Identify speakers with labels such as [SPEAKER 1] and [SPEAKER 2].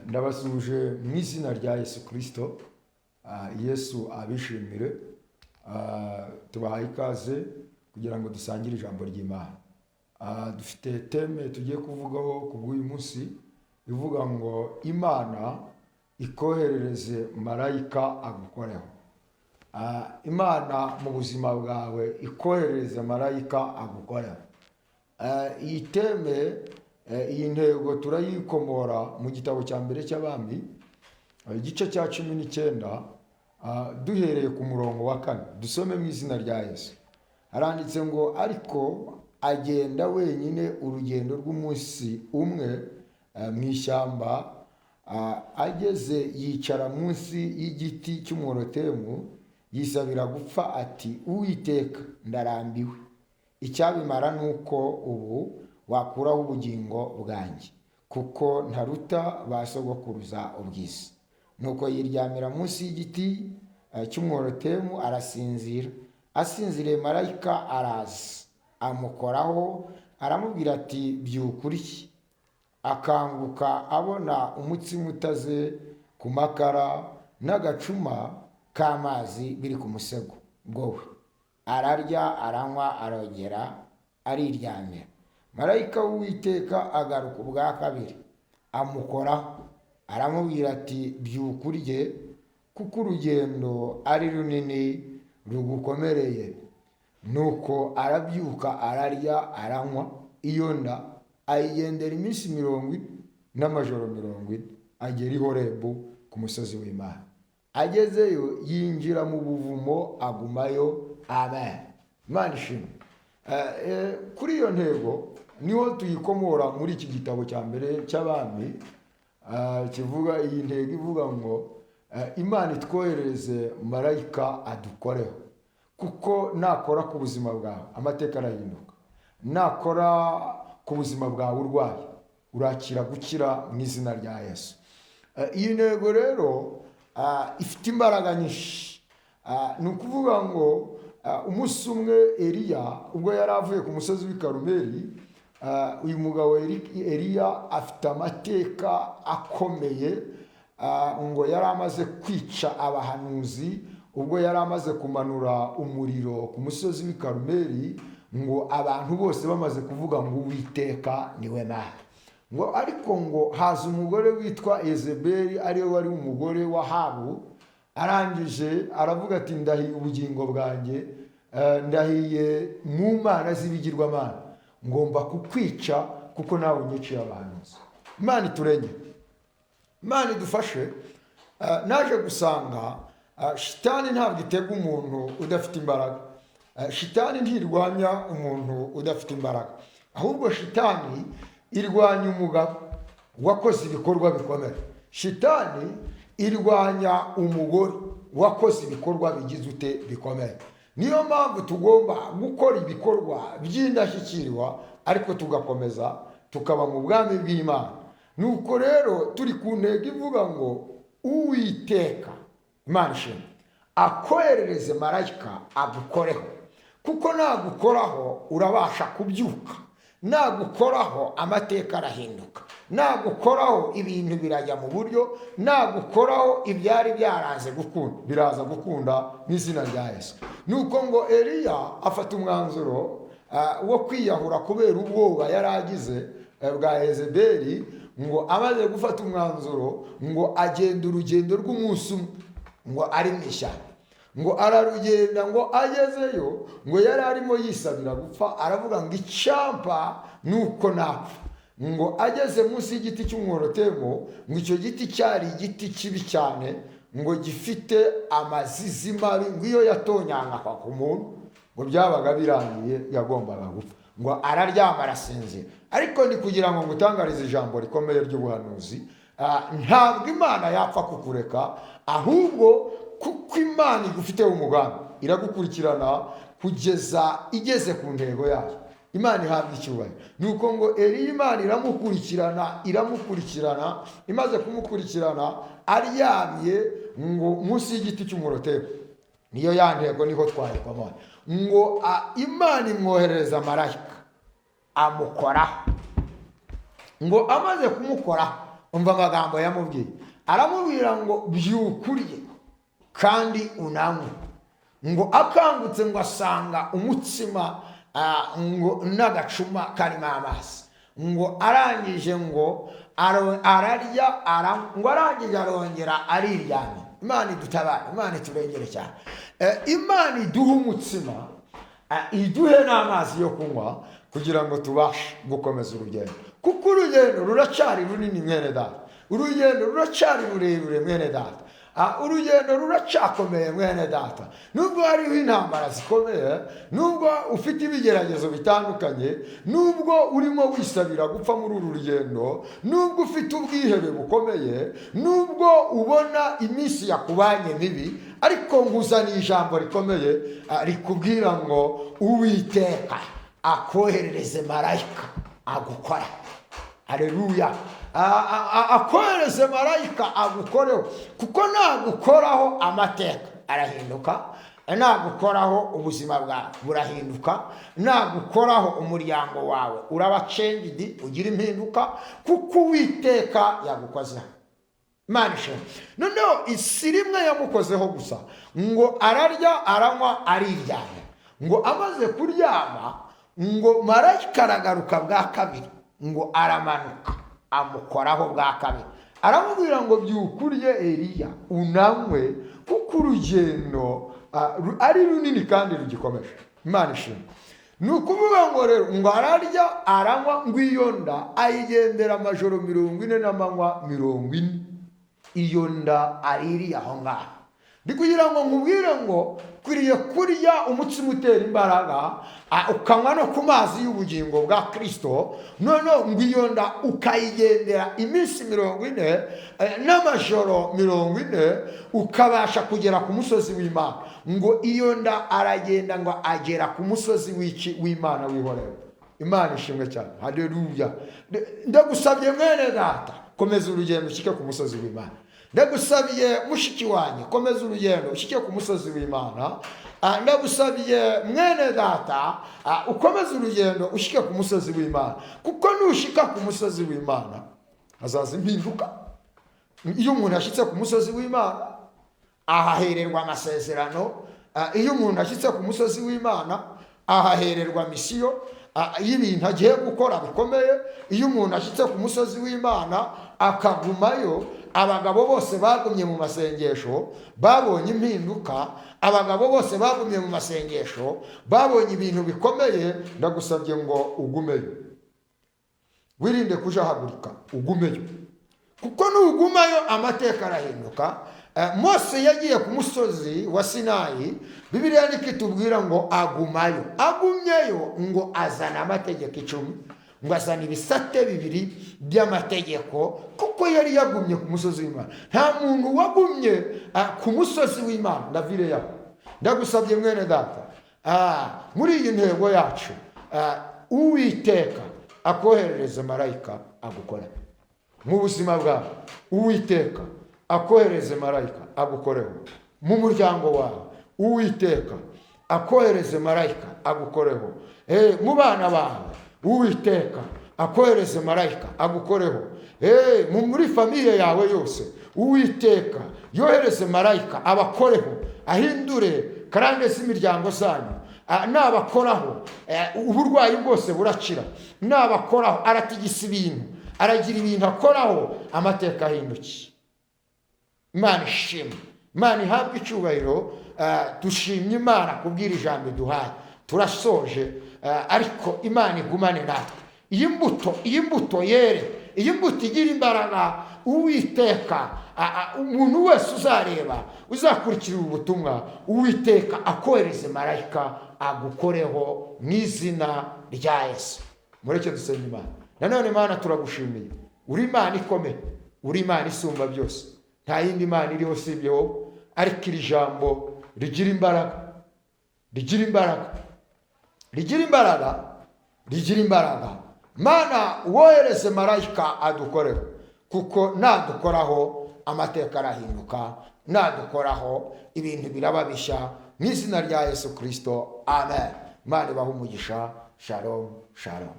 [SPEAKER 1] Ndabasuhuje mu izina rya Yesu Kirisito. Yesu abishimire. Tubahaye ikaze kugira ngo dusangire ijambo ry'Imana. Dufite thème tugiye kuvugaho ku bw'uyu munsi ivuga ngo Imana ikoherereze marayika agukoreho. Imana mu buzima bwawe ikoherereze marayika agukoreho. Iyi thème, iyi ntego turayikomora mu gitabo cya mbere cy'Abami, igice cya 19, duhereye ku murongo wa 4. Dusome mu izina rya Yesu. Haranditse ngo: "Ariko agenda wenyine urugendo rw'umunsi umwe mu ishyamba, ageze yicara munsi y'igiti cy'umworotemu, yisabira gupfa ati: 'Uwiteka, ndarambiwe, icyabimara ni uko ubu wakuraho ubugingo bwanjye, kuko ntaruta ba sogokuruza ubwiza.' Nuko yiryamira munsi y'igiti cy'umworotemu, arasinzira. Asinziriye, marayika araza amukoraho, aramubwira ati: 'Byuka urye.' Akanguka, abona umutsima utaze ku makara n'agacuma k'amazi biri ku musego we. Ararya, aranywa, arongera ariryamira. Marayika w'Uwiteka agaruka ubwa kabiri, amukoraho, aramubwira ati: 'Byuka urye, kuko urugendo ari runini rugukomereye.' Nuko arabyuka, ararya, aranywa. Iyo nda ayigendera iminsi 40 n'amajoro 40, agera i Horebu ku musozi w'Imana. Agezeyo yinjira mu buvumo, agumayo." Amen. Imana ishimwe. Kuri iyo ntego niho tuyikomora muri iki gitabo cya mbere cy'Abami, kivuga iyi ntego ivuga ngo Imana itwoherereze marayika adukoreho, kuko nakora ku buzima bwawe amateka arahinduka. Nakora ku buzima bwawe urwaye urakira gukira mu izina rya Yesu. Iyi ntego rero ifite imbaraga nyinshi. Ni ukuvuga ngo umunsi umwe Eliya ubwo yari avuye ku musozi w'i Karumeli, uyu mugabo Eliya afite amateka akomeye. Ngo yari amaze kwica abahanuzi ubwo yari amaze kumanura umuriro ku musozi w'i Karumeli, ngo abantu bose bamaze kuvuga ngo Uwiteka niwe Mana. Ngo ariko ngo haza umugore witwa Yezebeli, ariwe wari umugore wa Ahabu. Arangije aravuga ati: "Ndahiye ubugingo bwanjye, ndahiye mu mana z'ibigirwamana, ngomba kukwica kuko nawe unyiciye abahanuzi." Imana iturengere, Imana idufashe. Naje gusanga shitani ntabwo itega umuntu udafite imbaraga. Shitani ntirwanya umuntu udafite imbaraga, ahubwo shitani irwanya umugabo wakoze ibikorwa bikomeye. Shitani irwanya umugore wakoze ibikorwa bigize ute? Bikomeye. Niyo mpamvu tugomba gukora ibikorwa by'indashyikirwa, ariko tugakomeza tukaba mu bwami bw'Imana. Nuko rero turi ku ntego ivuga ngo Uwiteka Imana ishimwe akoherereze marayika agukoreho, kuko nagukoraho urabasha kubyuka, nagukoraho amateka arahinduka, nagukoraho ibintu birajya mu buryo, nagukoraho ibyari byaranze gukunda biraza gukunda mu izina rya Yesu. Nuko ngo Eliya afata umwanzuro wo kwiyahura kubera ubwoba yari agize bwa Yezebeli. Ngo amaze gufata umwanzuro, ngo agenda urugendo rw'umunsi umwe, ngo ari mu ishyamba, ngo ararugenda. Ngo agezeyo, ngo yari arimo yisabira gupfa, aravuga ngo icyampa ni uko napfa. Ngo ageze munsi y'igiti cy'umworotemo, ngo icyo giti cyari igiti kibi cyane, ngo gifite amazizi mabi, ngo iyo yatonyanga ku muntu ngo byabaga birangiye, yagombaga gupfa. Ngo araryama, arasinzira. Ariko ni kugira ngo ngutangarize ijambo rikomeye ry'ubuhanuzi. Ntabwo Imana yapfa kukureka, ahubwo kuko Imana igufiteho umugambi iragukurikirana kugeza igeze ku ntego yayo. Imana ihabwa icyubahiro. Ni uko ngo Eliya Imana iramukurikirana, iramukurikirana. Imaze kumukurikirana aryamye ngo munsi y'igiti cy'umurotebo, niyo ya ntego niho twayikomora, ngo Imana imwoherereza marayika amukoraho. Ngo amaze kumukoraho Umva amagambo yamubwiye, aramubwira ngo byuka urye kandi unanywe. Ngo akangutse ngo asanga umutsima ngo n'agacuma karimo amazi. Ngo arangije ngo ararya, ngo arangije arongera ariryamye. Imana idutabare, Imana iturengere cyane. Imana iduhe umutsima, iduhe n'amazi yo kunywa kugira ngo tubashe gukomeza urugendo, kuko urugendo ruracyari runini mwene data, urugendo ruracyari rurerure mwene data, urugendo ruracyakomeye mwene data. Nubwo hariho intambara zikomeye, nubwo ufite ibigeragezo bitandukanye, nubwo urimo wisabira gupfa muri uru rugendo, nubwo ufite ubwihebe bukomeye, nubwo ubona iminsi yakubanye mibi, ariko nkuzaniye ijambo rikomeye rikubwira ngo Uwiteka akoherereze marayika agukora. Haleluya. Akohereze marayika agukoreho, kuko nagukoraho amateka arahinduka, nagukoraho ubuzima bwawe burahinduka, nagukoraho umuryango wawe uraba changed, ugira impinduka, kuko Uwiteka yagukozeho. Imana ishimwe. Noneho isi rimwe yamukozeho gusa, ngo ararya aranywa ariryamye. Ngo amaze kuryama, ngo marayika aragaruka bwa kabiri, ngo aramanuka amukoraho bwa kabiri, aramubwira ngo byuka urye Eliya unanywe, kuko urugendo ari runini kandi rugikomeje. Imana ishimwe. Ni ukuvuga ngo rero ngo ararya aranywa, ngo iyo nda ayigendera amajoro 40 n'amanywa 40, iyo nda aririye aho ngaho. Ndi kugira ngo nkubwire ngo kwiriye kurya umutsima utera imbaraga, ukanywa no ku mazi y'ubugingo bwa Kristo, noneho ngo iyo nda ukayigendera iminsi 40 n'amajoro 40, ukabasha kugera ku musozi w'Imana. Ngo iyo nda aragenda ngo agera ku musozi w'Imana w'Ihorebu. Imana ishimwe cyane. Haleluya. Ndagusabye mwene data, komeza urugendo ushyike ku musozi w'Imana. Ndagusabiye mushiki wanjye, komeza urugendo ushyike ku musozi w'Imana. Ndagusabiye mwene data, ukomeze urugendo ushyike ku musozi w'Imana, kuko nushika ku musozi w'Imana hazaza impinduka. Iyo umuntu ashyitse ku musozi w'Imana ahahererwa amasezerano. Iyo umuntu ashyitse ku musozi w'Imana ahahererwa misiyo y'ibintu agiye gukora bikomeye. Iyo umuntu ashyitse ku musozi w'Imana akagumayo, abagabo bose bagumye mu masengesho babonye impinduka, abagabo bose bagumye mu masengesho babonye ibintu bikomeye. Ndagusabye ngo ugumeyo, wirinde kujahagurika, ugumeyo, kuko nugumayo amateka arahinduka. Mose yagiye ku musozi wa Sinayi, Bibiliya niko itubwira ngo agumayo. Agumyeyo ngo azana amategeko 10, ngo azana ibisate 2 by'amategeko, kuko yari yagumye ku musozi w'Imana. Nta muntu wagumye ku musozi w'Imana. Ndavire yaho. Ndagusabye mwene data, muri iyi ntego yacu, Uwiteka akoherereze marayika agukora mu buzima bwawe. Uwiteka akohereze marayika agukoreho mu muryango wawe. Uwiteka akohereze marayika agukoreho mu bana bawe. Uwiteka akohereze marayika agukoreho muri famiye yawe yose. Uwiteka yohereze marayika abakoreho, ahindure karande z'imiryango zanyu. Nabakoraho uburwayi bwose burakira. Nabakoraho aratigisa ibintu, aragira ibintu akoraho, amateka ahindukiye. Imana ishimwe, Imana ihabwe icyubahiro. Dushimye Imana kubwira ijambo iduhaye. Turasoje, ariko Imana igumane natwe. Iyi mbuto yere, iyi mbuto igira imbaraga. Uwiteka, umuntu wese uzareba, uzakurikira ubu butumwa, Uwiteka akohereze marayika agukoreho mu izina rya Yesu. Mureke dusenge Imana. Nanone Imana turagushimiye, uri Imana ikomeye, uri Imana isumba byose, nta yindi Imana iriho usibye wowe. Ariko iri jambo rigira imbaraga, rigira imbaraga, rigira imbaraga, rigira imbaraga. Mana, wohereze marayika adukoreho, kuko nadukoraho amateka arahinduka, nadukoraho ibintu biraba bishya mu izina rya Yesu Kristo. Amen. Imana ibahe umugisha. Shalom, shalom.